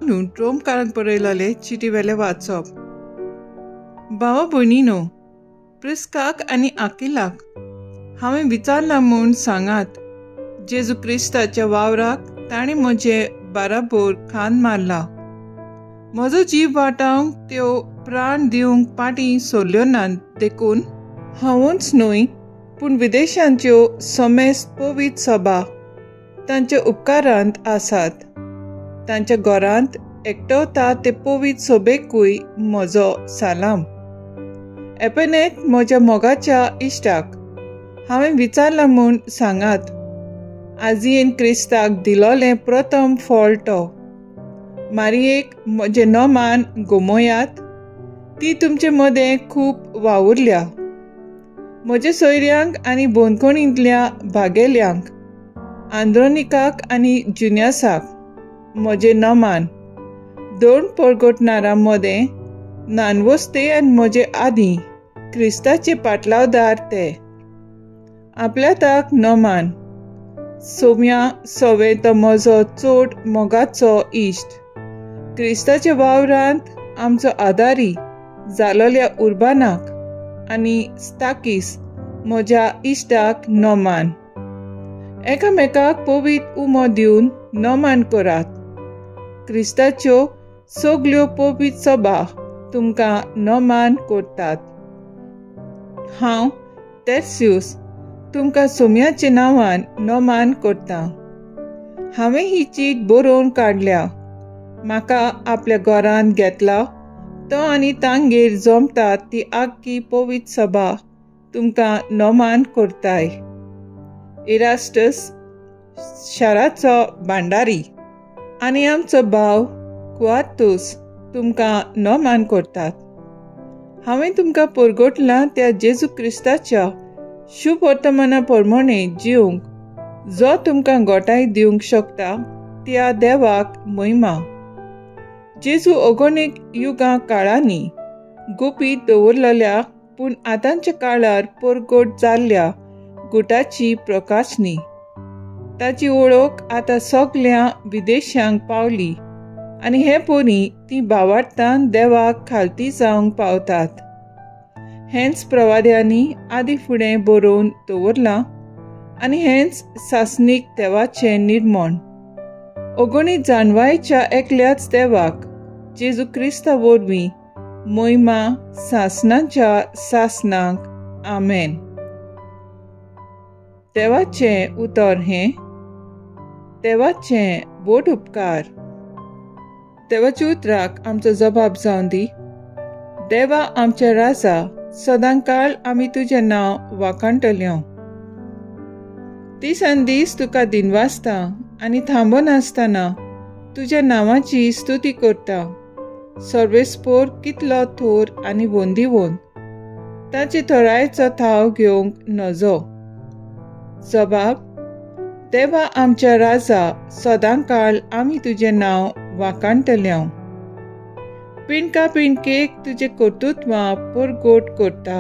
रोमकारांक बरयलेले चिटी वेले वाचप. भावा भयणीनो, प्रिस्काक आनी आकिलाक हांवें विचारलां म्हूण सांगात, जेजू क्रिस्ताच्या वावराक ताणें म्हजे बाराबोर खांद मारला. म्हजो जीव वाटावंक त्यो प्राण दिवंक पाटी सोडल्यो ना, देखून हांवूच न्हय पूण विदेशांच्यो समेस्त पवित्र सभा तांच्या उपकारांत आसात. तांच्या घरांत एकटवता ते पवित्र सभेकूय म्हजो सलाम. एपेनेत म्हज्या मोगाच्या इश्टाक हांवें विचारलां म्हूण सांगात, आजयेन क्रिस्ताक दिलोलें प्रथम फळ तो. मारयेक म्हजें नमान गमयात, ती तुमचे मदें खूब वावुरल्या. म्हज्या सोयऱ्यांक आनी बंदखणींतल्या भागेल्यांक, आंद्रोनिकाक आनी जुनियसाक म्हजें नमान. दोन परगटणारां मदें नानवस्ते आनी म्हजे आदीं क्रिस्ताचे पाटलावदार ते. आपल्या ताक नमान. सोम्या सवे तो म्हजो चड मोगाचो इश्ट, क्रिस्ताच्या वावरांत आमचो आदारी जालोल्या उर्बानाक आनी स्ताकीस म्हज्या इश्टाक नमान. एकामेकाक पवित्र उमो दिवन नमान करात. क्रिस्ताच्यो सगल्यो पवित्र सभा तुमकां नमान करतात. हांव तेर्सियूस तुमकां सोम्याच्या नांवान नमान करता. हांवें ही चीट बरोवन काडल्या. म्हाका आपल्या घरांत घेतला तो आनी तांगेर जमतात ती आख्खी पवित्र सभा तुमकां नमान करताय. इरास्टस शाराचो भांडारी आनी आमचो भाव कुआतूस तुमकां नमान करतात. हांवें तुमकां परगटलां त्या जेजू क्रिस्ताच्या शुभ वर्तमाना प्रमाणे जिवंक जो तुमकां गोठाय दिवंक शकता त्या देवाक महिमा. जेजू अगणीक युगां काळांनी गुपीत दवरलेल्या पूण आतांच्या काळार परगट जाल्ल्या गुटाची प्रकाशनी. ताची वळख आतां सगल्या विदेशांक पावली आनी हे परी ती भावार्थान देवाक खालती जावंक पावतात. हेंच प्रवाद्यांनी आदी फुडें बरोवन दवरलां आनी हेंच सासणीक देवाचें निर्मण. अगणीत जाणवायच्या एकल्याच देवाक जेजू क्रिस्ता वरवीं महिमा सासणाच्या सासणाक. आमेन. देवाचें उतर हें. देवाचें बोट उपकार. देवाच्या उतराक आमचो जबाब जावन दी. देवा आमच्या राजा, सदांकाळ आमी तुजें नांव वाखाणटल्यो. दिसान दीस तुका दिनवासता आनी थांबनासतना तुज्या नांवाची स्तुती करता. सर्वेस्पोर कितलो थोर आनी वंदीवंत, ताचे थोरायचो थाव घेवंक नजो. जबाब: देवा आमच्या राजा, सदांकाळ आमी तुजें नांव वाखाणटल्यो. पिणका पिणकेक तुजें कर्तृत्वां परगट करता.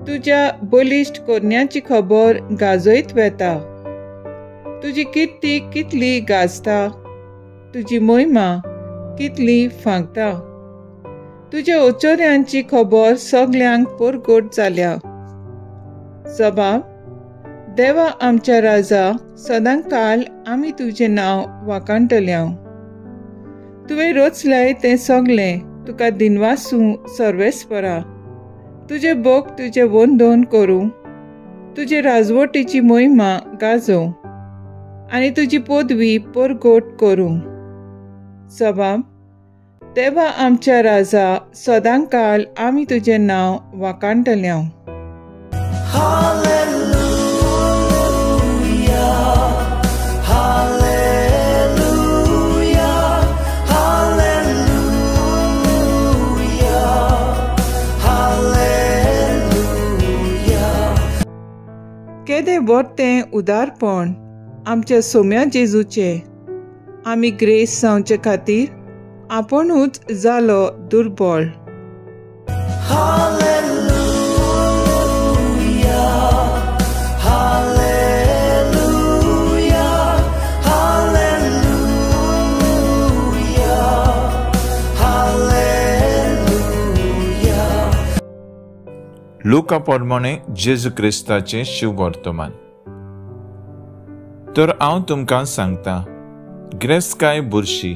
तुज्या बलिश्ट करण्याची खबर गाजयत वेता. तुजी किर्ती कितली गाजता, तुजी महिमा कितली फांकता. तुज्या अचर्यांची खबर सगल्यांक परगट जाल्या. जबाब: देवा आमच्या राजा, सदांकाळ आमी तुजें नांव वाखाणटल्यो. तुवें रचलें तें सगलें तुका दिनवासूं सर्वेस्परा. तुजें भोग तुजें वंदन करूं, तुजे राजवटीची महिमा गाजोवं आनी तुजी पदवी परगट करूं. जबाब: देवा आमच्या राजा, सदांकाळ आमी तुजें नांव वाखाणटल्यो. केदें व्हड उदारपण आमच्या सोम्या जेजूचें. आमी ग्रेस जावचे खातीर आपुणूच जालो दुर्बळ. Hallelujah, hallelujah, hallelujah. लुका प्रमाणे जेजू क्रिस्ताचें शुभवर्तमान. तर हांव तुमकां सांगता, गिरेस्तकाय बुरशी,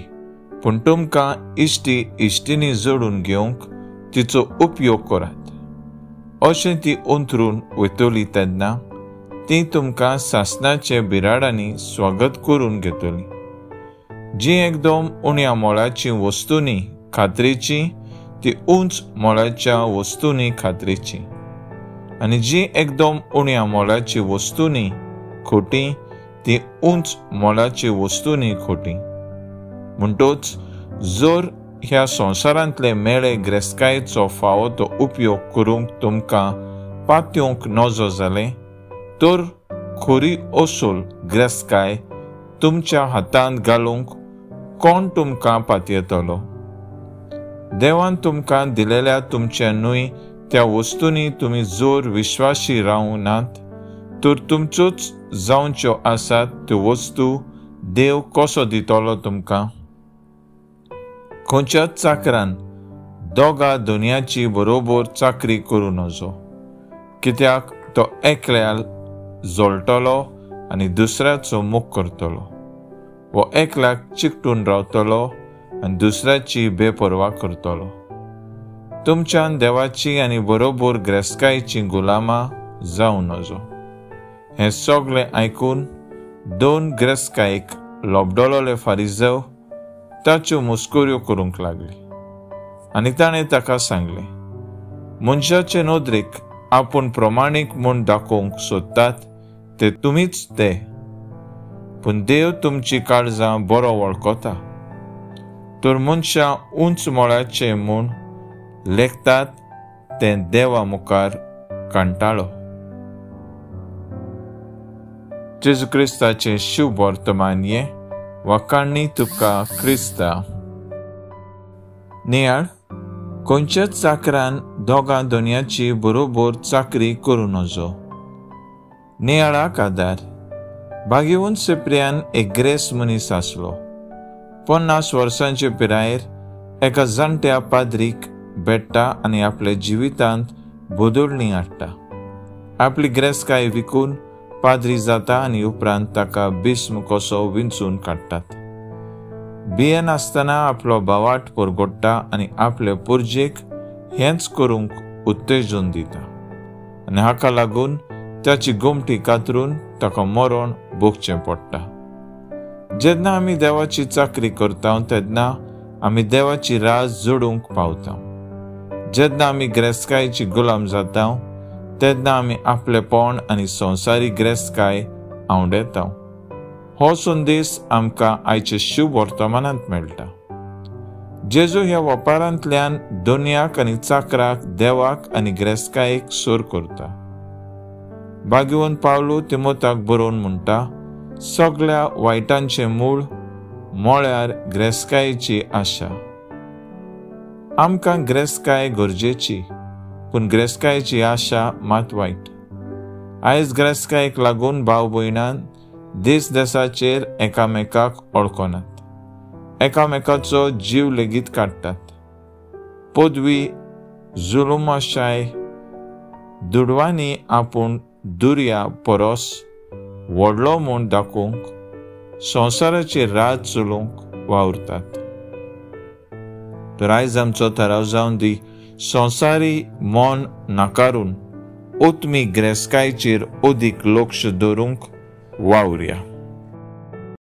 पूण तुमकां इश्टी इश्टिनी जोडून घेवंक तिचो उपयोग करात. अशें ती अंतरून वयतली तेन्ना ती तुमकां सासणाचे बिराडांनी स्वागत करून घेतली. जी एकदम उण्या मोलाची वस्तूंनी खात्रीची ती उंच मोलाच्या वस्तूंनी खात्रीची, आनी जी एकदम उण्या मोलाची वस्तूंनी खोटी ती उंच मोलाची वस्तूंनी खोटी. म्हणटोच जर ह्या संवसारांतले मेळे गिरेस्तकायेचो फावो तो उपयोग करूंक तुमकां पातयेवंक नजो जालें तर खरी असल गिरेस्तकाय तुमच्या हातांत घालूंक कोण तुमकां पातयेतलो? देवान तुमकां दिलेल्या तुमच्या न्हय त्या वस्तूंनी तुमी जोर विश्वासी रावूं नात तर तुमच्योच जावच्यो आसात त्यो वस्तू देव कसो दितलो तुमकां? खंयच्याच चाकरान दोगा दोनयाची बरोबर चाकरी करूं नजो, कित्याक तो एकल्या जळटलो आनी दुसऱ्याचो मोग करतलो, वो एकल्याक चिकटून रावतलो आनी दुसऱ्याची बेपर्वा करतलो. तुमच्यान देवाची आनी बरोबर गिरेस्तकायेची गुलामां जावं नजो. हें सगळें आयकून दोन गिरेस्तकायेक लोबडोलोले फारिजेव ताच्यो मुस्कोऱ्यो करूंक लागले आनी ताणें ताका सांगलें, मनशाचे नदरेक आपूण प्रमाणीक म्हूण दाखोवंक सोदतात ते तुमीच ते, पूण देव तुमची काळजां बरो वळखता. तर मनशां उंच मोळाचे म्हूण लेखतात तें देवा मुखार कंटाळो. जेजू क्रिस्ताचें शुभ वर्तमान हें वाखाणणी तुका क्रिस्ता. नियाळ, खंयच्याच चाकरान दोगां दोनयाची बरोबर चाकरी करूं नजो. नियाळाक आदार. भाग्यवंत सिप्रियान एक ग्रेस मनीस आसलो. 50 वर्सांचे पिरायेर एका जाणट्या पाद्रीक भेट्टा आनी आपल्या जिवितांत बदलणी हाडटा. आपली गिरेस्तकाय विकून पाद्री जाता आनी उपरांत ताका बिस्म कसो विंचून काडटात. भियेनासतना आपलो भावाट परगोडटा आनी आपले पुर्जेक हेंच करूंक उत्तेजन दिता आनी हाका लागून ताची गोमटी कातरून ताका मरण भोगचें पडटा. जेन्ना आमी देवाची चाकरी करता तेन्ना आमी देवाची राज जोडूंक पावता. जेन्ना आमी गिरेस्तकायेची गुलाम जाता तेन्ना आमी आपलेपण आनी संवसारीक गिरेस्तकाय आंवडेता. हो संदेश आमकां आयचे शुभ वर्तमानांत मेळटा. जेजू ह्या वेपारांतल्यान दोनयाक आनी चाकराक, देवाक आनी गिरेस्तकायेक सोर करता. भाग्यवंत पावलू तिमोताक बरोवन म्हणटा, सगळ्या वायटांचें मूळ म्हळ्यार गिरेस्तकायेची आशा. आमकां गिरेस्तकाय गरजेची, पूण गिरेस्तकायेची आशा मात वायट. आयज गिरेस्तकायेक लागून भाव भयणान देश देशाचेर एकामेकाक वळखनात, एकामेकाचो जीव लेगीत काडटात. पदवी, जुलुमाशाय, दुडवांनी आपूण दुर्या परस व्हडलो म्हूण दाखोवंक संवसाराचेर राज चलोवंक वावुरतात. तर आयज आमचो थाराव जावन दी, संवसारी मन नाकारून ओतमी गिरेस्तकायेचेर अदीक लक्ष दवरूंक वावुरया.